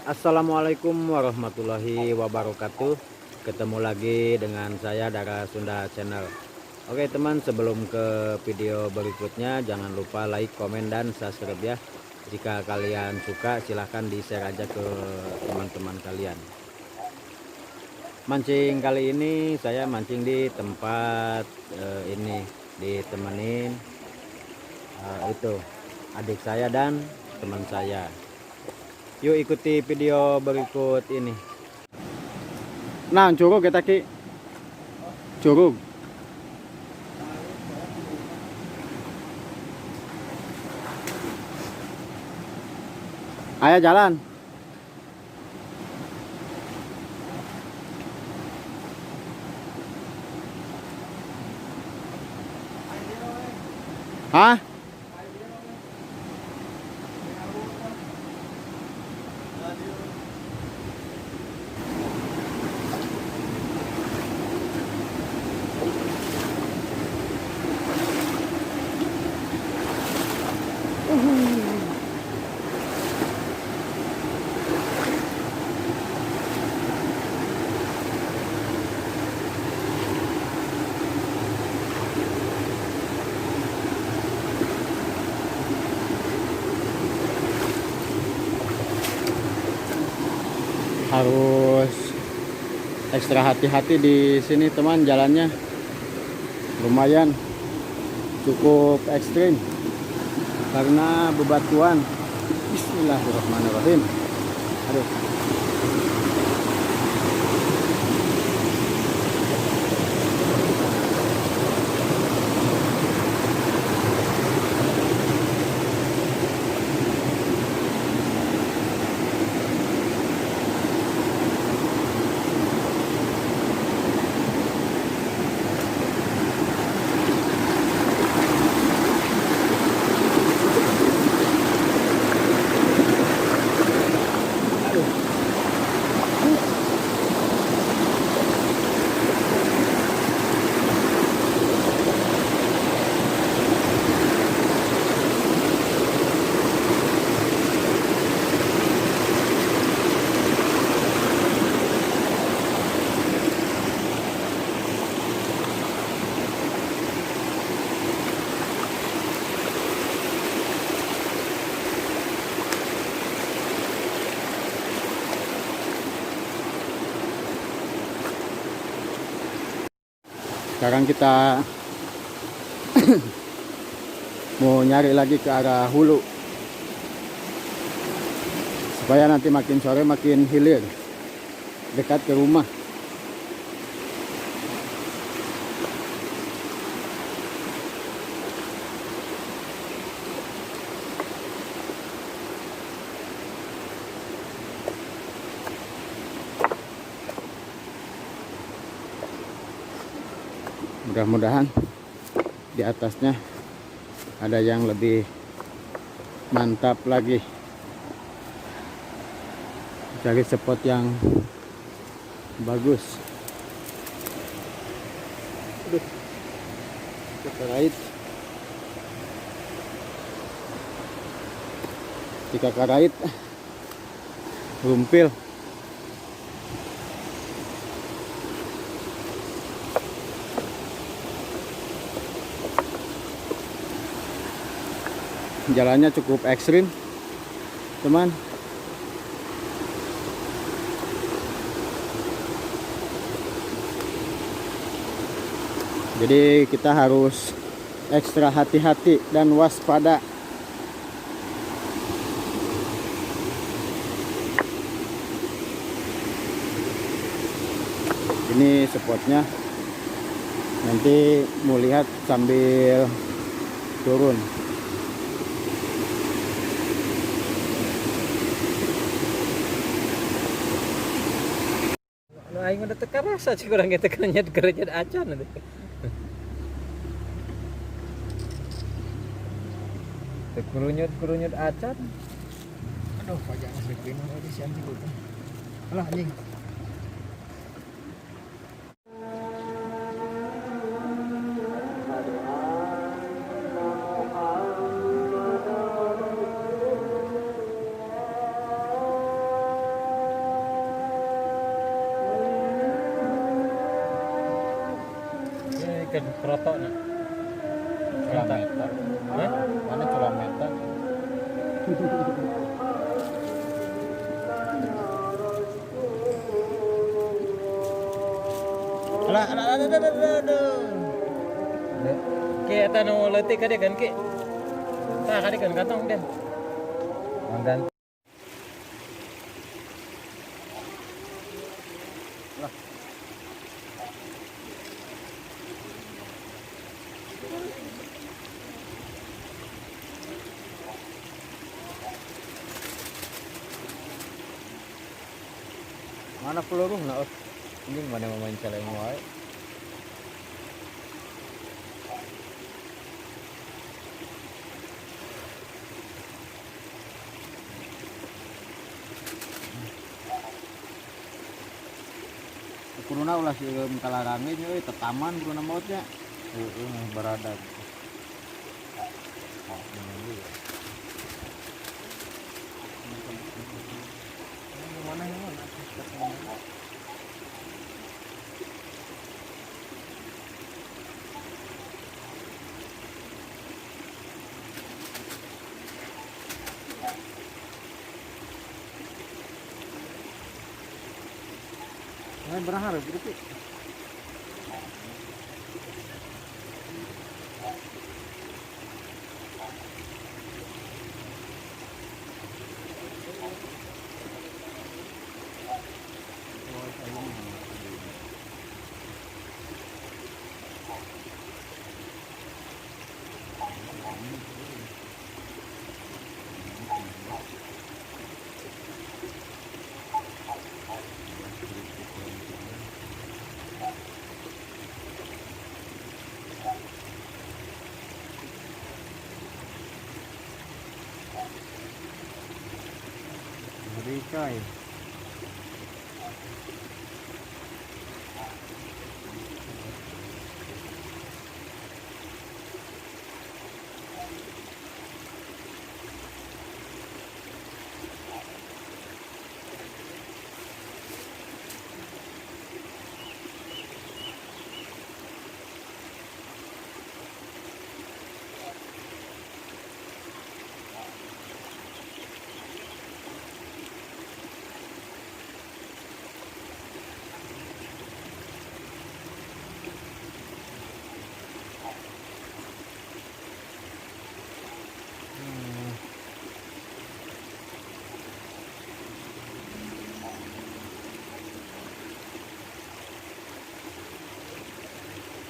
Assalamualaikum warahmatullahi wabarakatuh. Ketemu lagi dengan saya Dara Sunda Channel. Oke teman, sebelum ke video berikutnya jangan lupa like, komen, dan subscribe ya. Jika kalian suka silahkan di share aja ke teman-teman kalian. Mancing kali ini saya mancing di tempat ini, ditemenin itu adik saya dan teman saya. Yuk ikuti video berikut ini. Nah, curug kita ki. Curug. Ayo jalan. Hah? Harus ekstra hati-hati di sini teman, jalannya lumayan cukup ekstrim karena bebatuan. Bismillahirrahmanirrahim. Aduh. Aduh. Sekarang kita mau nyari lagi ke arah hulu supaya nanti makin sore makin hilir dekat ke rumah. Mudah-mudahan di atasnya ada yang lebih mantap lagi. Cari spot yang bagus. Aduh, karait. Jika karait rumpil. Jalannya cukup ekstrim teman. Jadi kita harus ekstra hati-hati dan waspada. Ini spotnya, nanti mau lihat sambil turun. Nu aing udah teu karasa sih kurang gitu kerenyet kerenyet acan teh. Teu kurunyut kurunyut acan. Aduh, pajak mas bikin lagi si anjing itu. Alah anjing. Kan krotokna. Kilometer. Hah? Mana kilometer? Alah, alah, alah, alah, alah, alah. Ki eta nu leutik ka kan ki. Tah ka kan kantong den. Manggan. Mana peluru nah, oh. Ini mana mau main celeng wae. Kuruna ulah sieun kalarangin euy, tetaman kuruna mautnya. Heeh, baradag. Oh, ini ya. Mana yang mana? Nah, berharap gitu. Ngeri coy.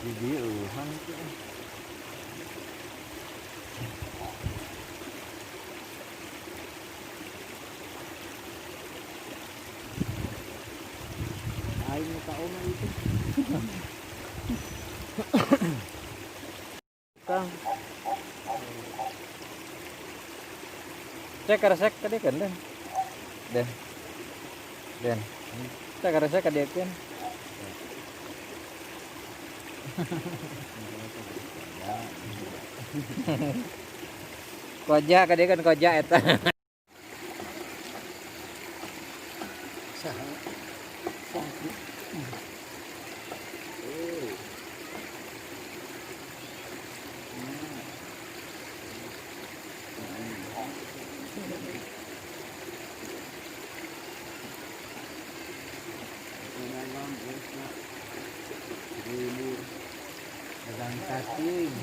Di eueuhan itu. Aing ka oma itu. Kang. Cek resek tadi kan den. Den. Den. Cek resek ka dieu kan. Koja ka dieu kan koja eta. Saha? Saha. Dagang cacing.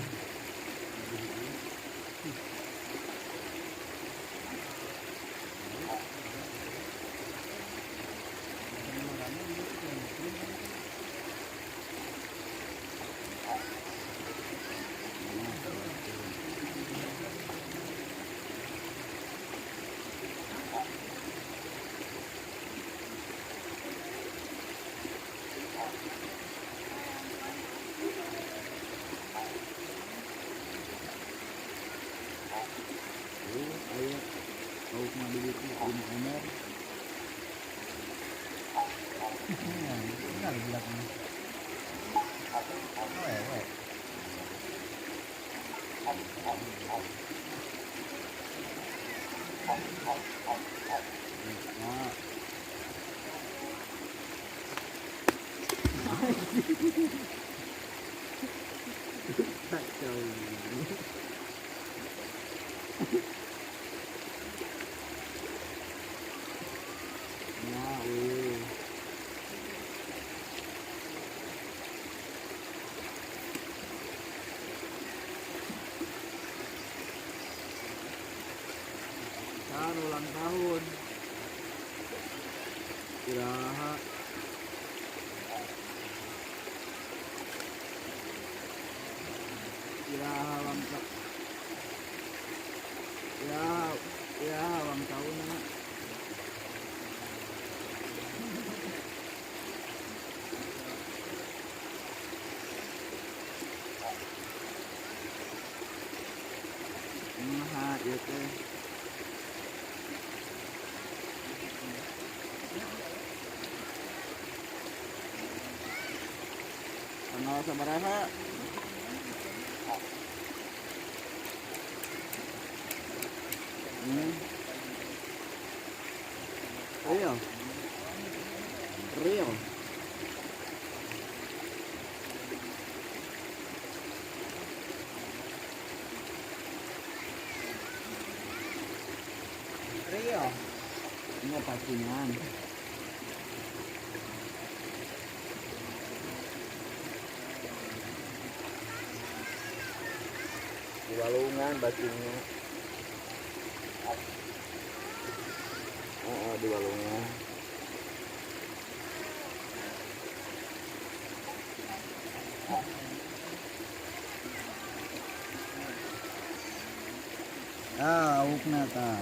Ayo, lauk mah duit lima ember. Tinggal di belakang. Oh, Nah. Kacau. Nah, wih. Kan ulang tahun. Iraha. Iraha ulang tahun. Ya, ya ulang tahun anak. Nah, ieu teh. Tanggal sabaraha? Real. Real. Real. Ini pacingan. Di walungan bacingnya. Oh, di walungan. Ah, aukna tah.